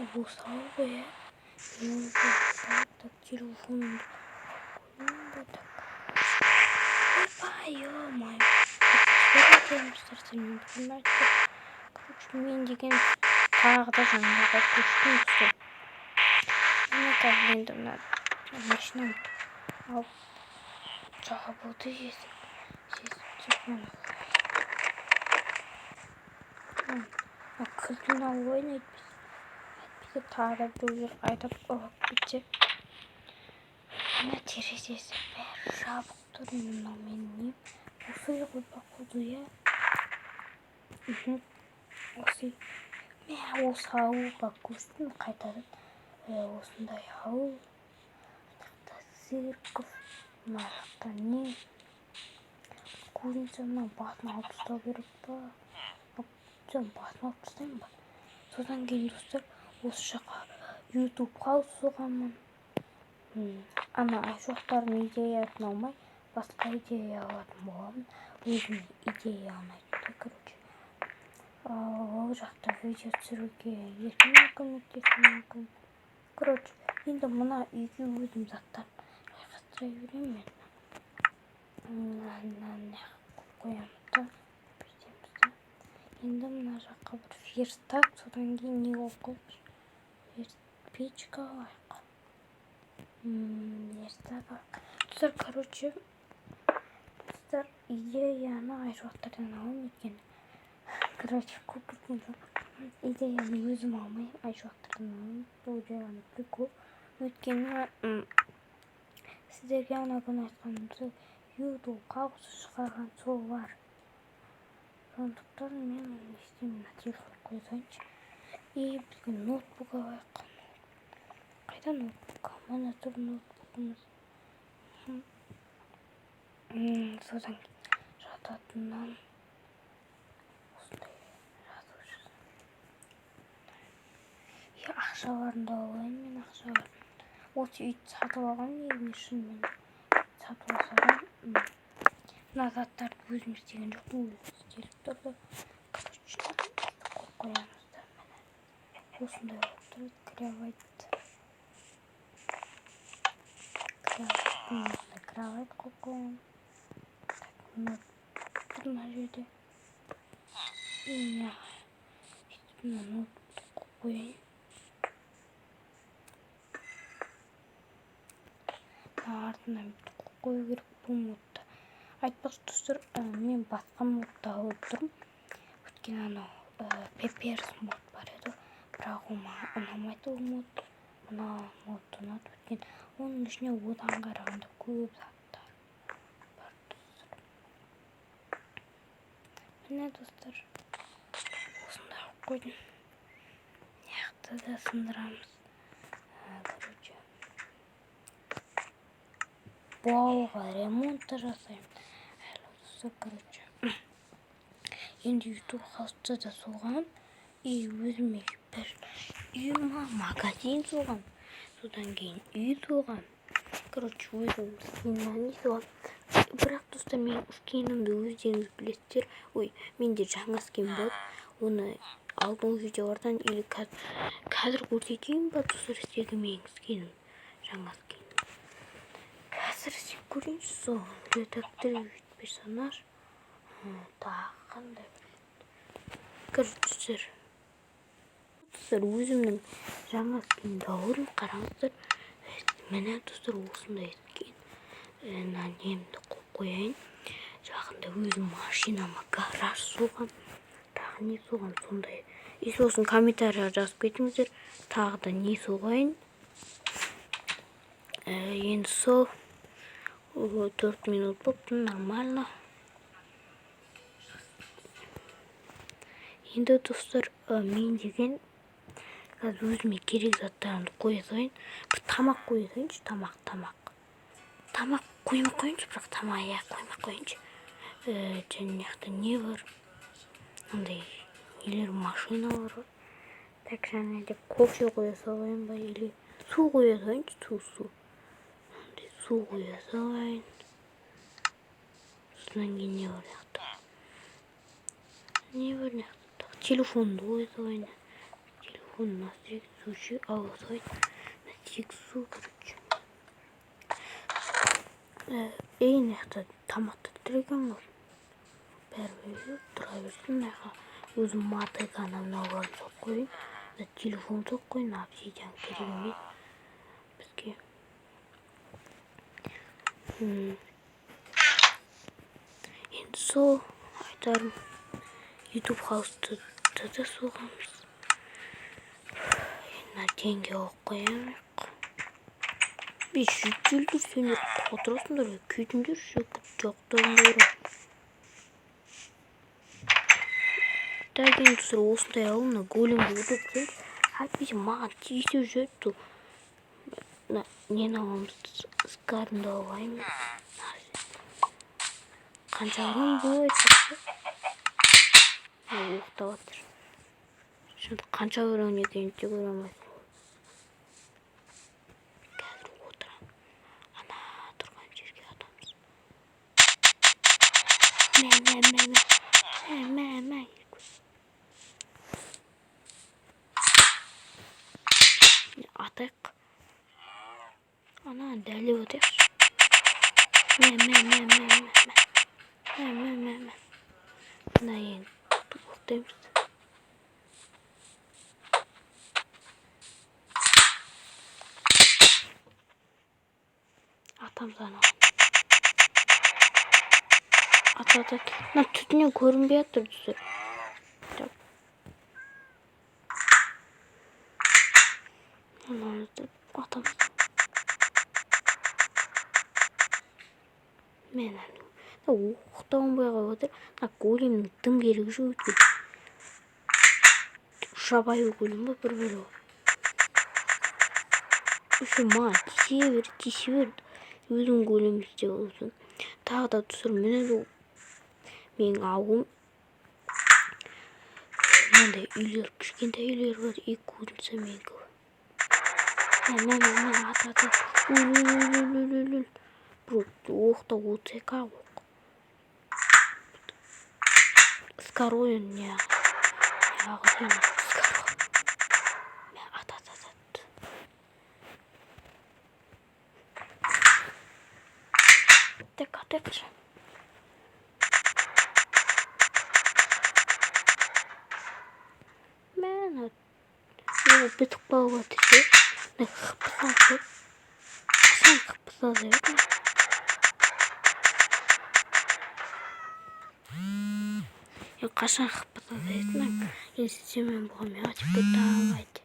Осы ауыл ғой, иә. Так, телефонымды қояйын ба? Так, ойбай, ё-моё, сенімен. Короче, мен деген тағы да жаңаға көштім, достар. Міне, қазір енді мына машинамды алып жабылды есік. Сөйтіп, мына кілтін алып алайын, әйтпесе тағы да біреулер айдап ұрып кетсе. Мына терезесі бәрі жабық тұр. Енді мынау менің нем, осы үй ғой, походу, иә. Осы үй. Мә, осы ауылға көштім қайтадан. Осындай ауыл. Мына жақта церковь, мына жақта не, кузница. Мына басын алып тастау керек па? Жоқ, басын алып тастаймын ба? Содан кейін, достар, осы жаққа Ютуб хаус соғамын. Ана Айшуақтардың идеясын алмай, басқа идея алатын боламын. Өзіме идея ұнайды да. Короче, ол жақта видео түсіруге ертең көмектесуі мүмкін. Короче, енді мына үйге өзім заттар жайғастыра беремін. Мен мынаны қойып қоямыз да, бүйтеміз да. Енді мына жаққа бір верстак, содан кейін не қойып қояйық? Печка алайық, верстак алайық. Достар, короче, достар, идеяны Айшуақтардан аламын, өйткені, короче, көп кеткен жоқ. Идеяны өзім алмаймын, Айшуақтардан аламын. Бұл жай ғана прикол, өйткені сіздерге ана күні айтқанымдай, Ютуб хаус шығарған солар. Сондықтан мен не істеймін? Мына телефон қоя салайыншы. И бізге ноутбук алайық. Қайда ноутбук? Міне тұр ноутбугымыз. Содан кейін жататыннан осындай жазушы и ақшаларын да алайын. Мен ақшаларын осы үйді сатып алғанмын негізінде, шынымен сатып алса да, мына заттарды өзім істеген жоқпын, өзі істеліп тұрды. Короче, қойып қоямыз да. Міне, осындай болып тұрады кровать. Кровать, кровать қойып қоямын. Так, мына тұр мына жерде. И мына сөйтіп мына ноутбукты қойып қояйын. Мына артына бүйтіп қойып қою керек бұл модты. Айтпақшы, достар, мен басқа модты алып тұрмын, өйткені анау пеперс мод бар еді, бірақ ол маған ұнамайды ол мод. Мына мод ұнады, өйткені оның ішінде одан қарағанда көп заттар бар, достар. Міне, достар, осындай қойып қойдым. Мына жақта да сындырамыз. Короче, бұл ауылға ремонт та жасаймын әлі, достар. Короче, енді Ютуб хаусты да соғамын и өзіме бір үй ма, магазин соғамын, содан кейін үй соғамын. Короче, өзім скиннан соғамын. Бірақ, достар, менің скинімді өздеріңіз білесіздер. Ой, менде жаңа скин болды, оны алдыңғы видеолардан или қазір көрсетейін ба, достар, сіздерге менің скинім, жаңа скинім? Қазір істеп көрейінші. Сол редактор персонаж, тағы қандай? Короче, достар, өзімнің жаңа скинімді алдым, қараңыздар. Міне, достар, осындай скин. Мына немді қойып қояйын. Жақында өзім машинама гараж соғам, тағы не соғам сондай. И сосын комментарийға жазып кетіңіздер, тағы да не соғайын. Енді сол 4 минут болыпты, нормально. Енді, достар, мен деген қазір өзіме керек заттарымды қоя салайын. Бір тамақ қоя салайыншы. Тамақ, тамақ, тамақ қоймай ақ қояйыншы. Бірақ тамақ, иә, қоймай ақ қояйыншы. Және мына жақта не бар? Мынандай нелер, машиналар бар. Так, және де кофе қоя салайын ба или су қоя салайыншы? Су, су, мынандай су қоя салайын. Содан кейін не бар мына жақта? Не бар мына жақта? Телефонды қоя салайын. Телефон. Телефон на всякий случай алып, на всякий су, короче. Ей, мына жақта тамақ та тұр екен ғой. Бәрібір тұра берсін. Мына жаққа өзім мотыганы, мынауларын салып қояйын. Мына телефон салып қояйын. Обсидиан керек емес бізге. Енді сол айтарым, Ютуб хаусты да соғамыз. Мына теңге алып қояйық. 550, сендер отырасыңдар, кетіңдерші жақтарыңдар. Так, енді, достар, осындай ауыл. Мына големді өлтіріп тастаймыз, әйтпесе маған тиісіп жүреді. Мына нені аламыз? Скарымды алайын. Қанша урон бұл, айтпақшы? Оқтап жатыр. Şimdi қанша урон екенін те көре алмайсың. Қазір отырамын, ана тұрған жерге атамыз. Мә, мә, мә, мә, мә, мә, мә. Атайық, ана дәлеп атайықшы. Мә, мә, мә, мә, мә, мә, мә, мә, мә. Мына енді оқтаймыз. Атамыз анаған. Ат, ат, ат. Мына түтіннен көрінбей жатыр, достар. Так, мынаны атамыз. Мен оқтауым қалып отыр. Мына големнің дым керегі жоқ, өйткені жабайы голем ба, бір бәле ғой. Еще маған тиісе берді, тиісе берді. Өзің голем істеп алыпсың. Тағы да, достар, міне, менің ауылым. Мынандай үйлер, кішкентай үйлер бар. И кузница менікі. Мә, мә, мә, мә, ат, ат, ат. Өл, өл, өл, өл, өл, өл. Бір оқта 32 оқ. Скорой не неғып скорой. Мә, ат, ат, ат, ат. Так, атайықшы. Мә, мына бітіп қалып жатыр ше. Мына хп қашан хп азаяды? Қашан хп азаяды? Мына енді сенімен болғанмын. А теперь давайте.